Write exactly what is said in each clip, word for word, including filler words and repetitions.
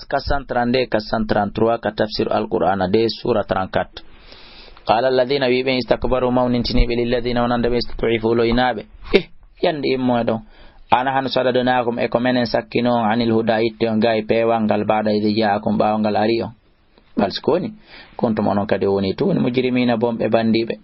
quatre cent trente-deux, quatre cent trente-trois, ka tafsir Alqur'aana deux, suura trente-quatre. Qaala alladhiina, wi'i ɓen, istakbaru, mawnintiniiɓe, lilladhiina, wonande ɓe, istud'ifu, lo'inaaɓe. Eh, yandi immo e ɗon. Anahnu sadadnaakum, e ko menen sakkino on, anil hudaa, itte on gaay peewal ngal, ba'da idh jaa'akum, ɓaawo ngal ari on. Bal si ko woni, kuntum, onon kadi o woni tun, mujrimiina, bonɓe, bandiiɓe.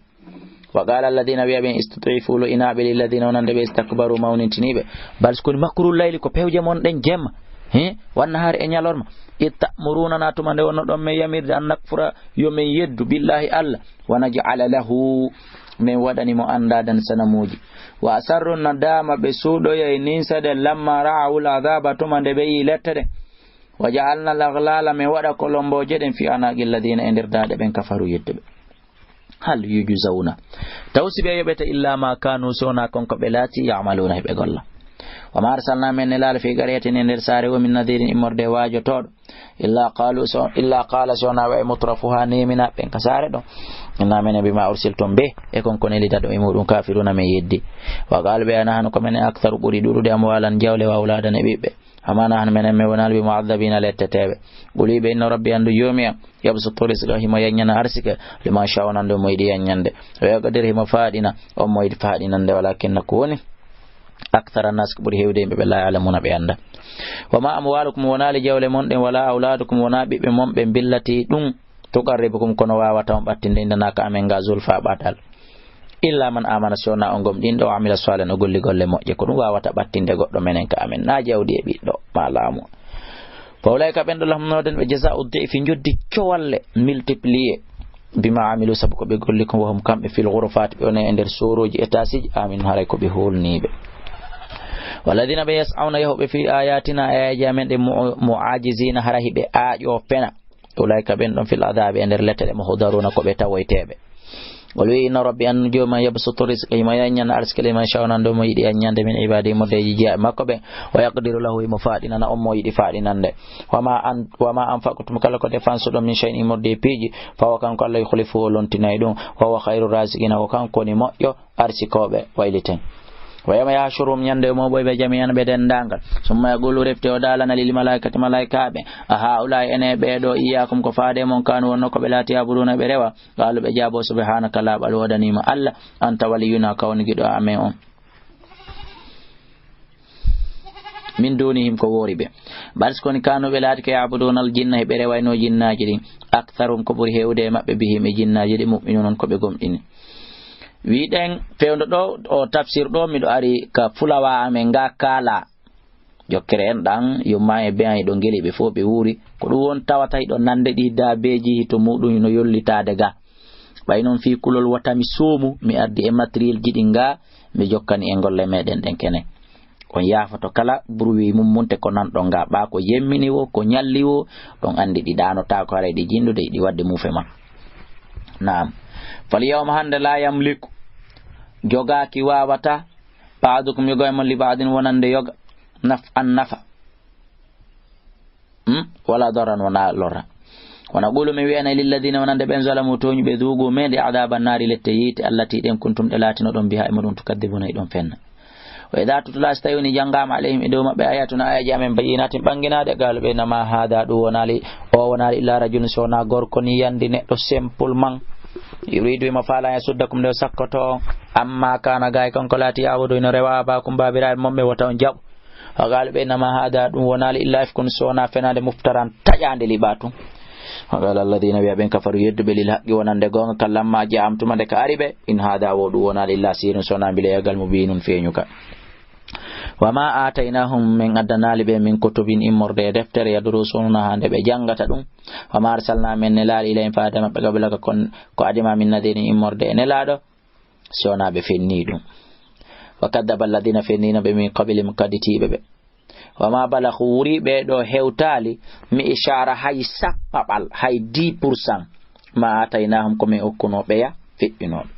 Wa qaala alladhiina, wi'a ɓen, istud'ifu, lo'inaaɓe, lilladhiina, wonande ɓe, istakbaru, mawnintiniiɓe. Bal si ko woni, makrul layli, ko pewje mon ɗen jemma, he, wan nahaari, e ñalorma. Idh ta'murunanaa, tuma nde wonno ɗon men yamirde, an nakfura, yo men yeddu, billaahi, Alla, wa naj'ala lahu, men waɗani mo andaadan sanamuuji. Wa asarru nadaama, ɓe suuɗoyay ninsa ɗen, lamma ra'awul azaaba, tuma nde ɓe yi'i lette ɗen. Wa ja'alnal aghlaala, men waɗa kolombooje ɗen, fi a'naaqil ladhiina, e nder daaɗe ɓen, kafaru, yedduɓe. Hal yujzawna, taw si ɓe yoɓete, illa ma kaanu, si wonaa kon ko ɓe laati, ya'maluuna, hiɓe golla. Wa ma arsalnaa, men nelaali, fi qaryatin, e nder saare woo, min nadhirin, immorde e waajotooɗo, illa qaalu, so, illa qaala, si wonaa wi'ay mutrafuhaa, neeminaaɓe ɓen ka saare ɗon, inna menen, bima ursiltum bih, e kon ko neliraɗon e muɗum, kaafiruuna, men yeddi. Wa qaalu, ɓe wi'ay, nahnu, ko menen, aktharu, ɓuri ɗuuɗude, amwaalan, jawle, wa awlaadan, e ɓiɓɓe. Wa ma nahnu, menen men wonaali, bi mu'adhdhabiina, letteteeɓe. Qul, wi'a ɓe, inna rabbii, anndu Joomi an, yabsutu rizqa, himo yanñana arsike, liman shaa'u, on mo yiɗi yanñande. Wa yaqdiru, himo faaɗina, on mo yiɗi faaɗinande, walaakinna, ko woni, akthara naas, ko ɓuri heewde yimɓe ɓe, laa ya'lamuuna, ɓe anndaa. Wa ma amwaalukum, wonaali jawle mon ɗen, wala awlaadukum, wonaa ɓiɓɓe mon ɓen, billati, ɗum, tuqarribukum, kono waawata on ɓattinde, indanaa, ka amen, ga zulfa, ɓatal. Illa man aamana, si wonaa on gomɗinɗo, wa amila saalihan, o golli golle moƴƴe, ko ɗum waawata ɓattinde goɗɗo menen ka amen, naa jawdi e ɓiɗɗo, maa laamu. Fa ulaa'ika, ɓen ɗo, lahum, wonande ɓe, jazaa'u di'fi, njoddi cowalle multiplié, bima amilu, sabu ko ɓe golli kon, wa hum, kamɓe, fil ghurufaati, ɓe woni e nder soorooji, étageji, amin, haray ko ɓe hoolniiɓe. Walladhiina, ɓe, yas'awna, yahuɓe, fi aayaatina, aayeeje amen ɗen, mu-, mu'aajiziina, hara hiɓe aaƴoo, fena. Ulaa'ika, ɓen ɗon, fil adaabi, e nder lette ɗen, muhdaruuna, ko ɓe tawoyteeɓe. Qul, wi'i, inna rabbii, an Joomi an, yabsutu rizqa, himo yanñana arsike, liman shaa'u, on mo yiɗi yanñande, min ibaadihi, immorde e jiyaaɓe makko ɓen, wa yaqdiru lahu, himo faaɗinana on mo yiɗi faaɗinande. Wa ma an-, wa ma anfaqtum, kala ko defansuɗon, min shay'in, immorde e piiji, fa huwa, kanko Alla, yukhlifuhu, o lontinay ɗum, wa huwa khayru raaziqiina, ko kanko woni moƴƴo arsikooɓe, wayliten. Wa yawma yahshuruhum, ñande o mooɓoy ɓe, jamii'an, ɓe denndaangal. Summa yaqulu, refti o daalana, lil malaa'ikati, malaa'ikaaɓe, a haa'ulaa'i, enen ɓee ɗoo, iyyaakum, ko faade e mon, kaanu, wonno ko ɓe laati, ya'buduuna, ɓe rewa. Qaalu, ɓe jaabo, subhaanaka, laaɓal woodanii ma, Alla, anta waliyyunaa, ka woni giɗo amen on. Min duunihim, ko woori ɓe. Bal si ko woni, kaanu, ɓe laatike, ya'buduunal jinna, hiɓe rewaynoo jinnaaji ɗin. Aktharuhum, ko ɓuri heewde e maɓɓe, bihim, e jinnaaji ɗin, mu'minuuna, ko ɓe gomɗini. Wiɗen, fewndo ɗoo, o tafsir ɗoo, miɗo ari ka fulawa amen nga kaala. Jokkere en ɗan, yumma e be'an e ɗo ngeli ɓe fof ɓe wuuri. Ko ɗum won tawata hiɗo nande ɗi daabeeji hito muɗum hino yollitaade ga. Ɓay non fii kulol wata mi soomu, mi ardi e matériel ji ɗin ga, mi jokkani e golle meɗen ɗen kene. On yaafoto kala bruit mummunte ko nanɗon ga, ɓaa ko yemmini wo, ko ñalli wo, ɗon andi ɗi ɗaanotaako haray ɗi jindude, ɗi wadde muufe ma. Naam. Fal yawma hande la yamliku, jogaaki waawata, ba'dukum yoga e mon li ba'din wonande yoga, naf'an nafa. Hmm? Wala darran wona lorra. Wa naqulu min wi'anay lilladina wonande ɓen zalamu tooñuɓe dhuqu meeɗe adaba naari lette yiite allati ɗen kuntum ɗe laatinoɗon biha e muɗum tukaddibuuna hiɗon fenna. Wa idha tutla si tawi woni janngama alayhim e dow maɓɓe ayatuna ayaji amen bayyinatin ɓanginaaɗe qaalu ɓe nama hada ɗum wonaali o wonaali illa rajulun so wona gorko ni yandi neɗɗo simple man. Yuridu himo faala an yasuddakum nde o sakkoto on amma kana gaay kanko laati ya'budu hino rewa abakum baabiraaɓe mon ɓe wota on jaɓu. Wa qaalu ɓe innama haada ɗum wonaali illa ifkun so wonaa fenaande muftaran taƴaande liɓaa tun. Wa qaala alladina wi'a ɓen kafaru yedduɓe lil haqqi wonande goonga kan lamma ja'ahum tuma nde ka ari ɓe in haada wo ɗum wonaali illa sihirun so wonaa mbileyagal mubiinun feeñuka. Wa ma aataynahum min addanaali ɓe min kutubin immorde e deftere yadrusuuna haa nde ɓe janngata ɗum. Wa ma arsalna min nelaali ilayhim faade maɓɓe qablaka kon ko adima min nadirin immorde e nelaaɗo. Si wonaa ɓe fennii ɗum. Wa kaddaba alladina fenniino ɓe min qablihim kadditiiɓe ɓe. Wa ma balaghu wuri ɓee ɗoo hewtaali mi ishaara hay sappaɓal hay dix pour cent ma aataynahum ko min okkunoo ɓeya feƴƴunooɓe.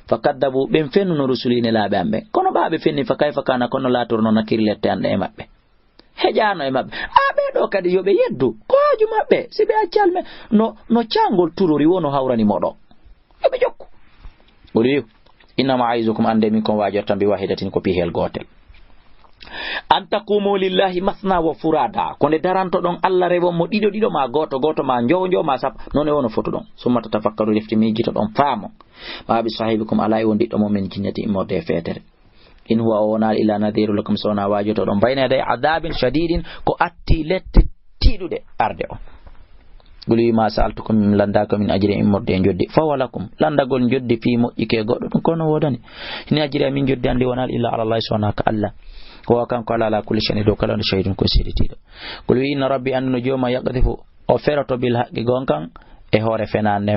Fa kaddabu ɓen fennuno rusuli nelaaɓe am ɓen kono ɓaa ɓe fenni fa kayfa kana kono laatorno nakiri lette an ɗe e maɓɓe. Heƴaano e maɓɓe. A ɓee ɗoo kadi yo ɓe yeddu. Ko haaju maɓɓe. Si ɓe accal men. No, no caangol turori woo no hawrani mo ɗoo. Yo ɓe jokku. O wi'i, innama aizukum annde min kon waajorta bi wahidatin ko pihel gootel. An taqumu lillahi masna wa furada, ko nde darantoɗon Allah rewon mo ɗiɗo ɗiɗo, ma gooto gooto, ma njowo njowo, ma sappo, non e wono fotuɗon. Summa tatafakkaru, refti miijitoɗon, faamo. Ma bi sahibikum, alaa e wondiɗɗo mon, min jinnati, immorde e feetere. In huwa, o wonaali, illa nadhiru lakum, so wonaa waajotoɗon, bayna yaday adabin shadidin, ko atti lette tiiɗuɗe arde on. Qul, wi, ma sa'altukum, mi lanndaaka min ajrin, immorde e njoddi. Fa huwa lakum, lanndagol njoddi fii moƴƴi ke goɗɗo, ɗum ko no woodani. In ajriya, min njoddi an ndi wonaali illa ala Allahi, so wonaa ka Allah. Wa huwa, kanko Allah, ala kulli shay'in, dow kala nde, shahidun, ko seeditiiɗo. Qul, wi, inna rabbi, anndu no jooma, yaqdhifu, o feroto, bil haqqi, gonkan, e hoore fenaande.